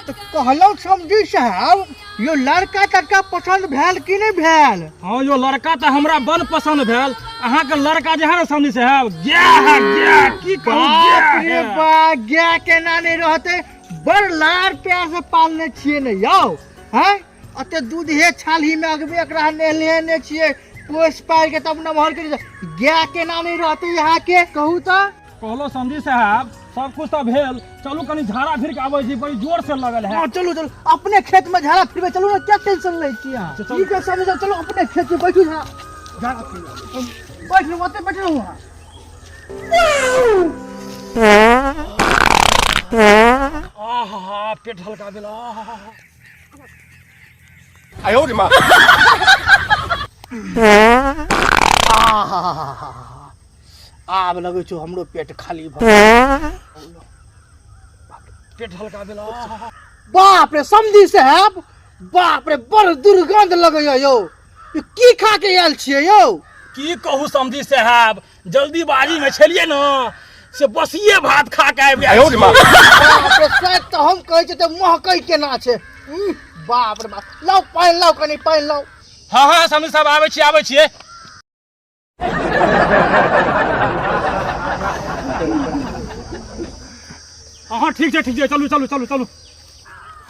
तऽ कहलहुँ समझी साहब यो लड़का तड़का पसन्द भेल कि नहि भेल? हाँ यो लड़का तऽ हमरा बड़ पसन्द भेल। अहाँके लड़का जे है ने समझी साहब, गाय है गाय, की कहू बाप गाय रे है। बा, गाय केना नहि रहतै, बड़ लाड़ प्यार से पालने छियै ने यौ। हैं अते दूध हे छालही में अगबे एकरा नेहले ने छियै, पोस पाल के तब नमहर के गाय केना नहि रहतै यहाँ के, कहू तऽ। कहलो समझी साहब सब कुछ तऽ भेल, चलू कनी झाड़ा फिर के आबै छी, बड़ी जोर से लगल है। हाँ, चलू चलू अपने खेत में झाड़ा फिरबै, चलू ना, क्या टेंशन लै छी अहाँ? चलू। ठीक है समझी साहब, चलू अपने खेत में बैठू, झाड़ा झाड़ा फिरबै। बैठ रहू, ओतै बैठ रहू अहाँ। आहा पेट हल्का भेल। आहा 哎呦我的妈！ आहा, आब लगै छौ हमरो पेट खाली भऽ गेल। पेट हल्का भेल। आहा। बाप रे समझी साहब, बाप रे बड़ दुर्गंध लगैया यौ, ई की खा के आयल छियै यौ? की कहू समझी साहब, जल्दीबाजी में छलियै ने से बसिए भात खा के आबि 哎呦我的妈！ बाप रे, शायद तऽ हम कहै छियै तऽ महकै केना छै। बाप रे बाप, लाउ पानि लाउ, कनि पानि लाउ। हाँ हाँ समझी साहब, आबै छी आबै छियै। हाँ ठीक छै ठीक छै, चलू चलू चलू चलू।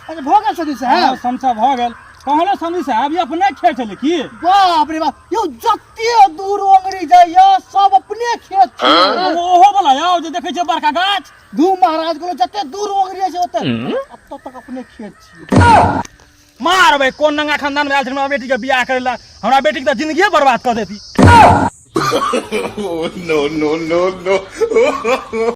अच्छा भऽ गेल समझी साहब? हाँ, समसा भऽ गेल। कहलहुँ समझी साहब, ई अपने खेत छलै की? बाप रे बाप यौ, जते दूर ओंगरी जाइया सब अपने खेत छै। ओहो वाला यौ जे देखै छियै बड़का गाछ? धू महाराज कहलहुँ जते दूर ओंगरी जाइ छै ओते ओतऽ तक अपने खेत छियै। मारबै कोन नंगा खानदान में आयल छै हमरा बेटी के बियाह करै लए, हमरा बेटी के तऽ जिंदगिए बर्बाद कऽ देती। No no no no!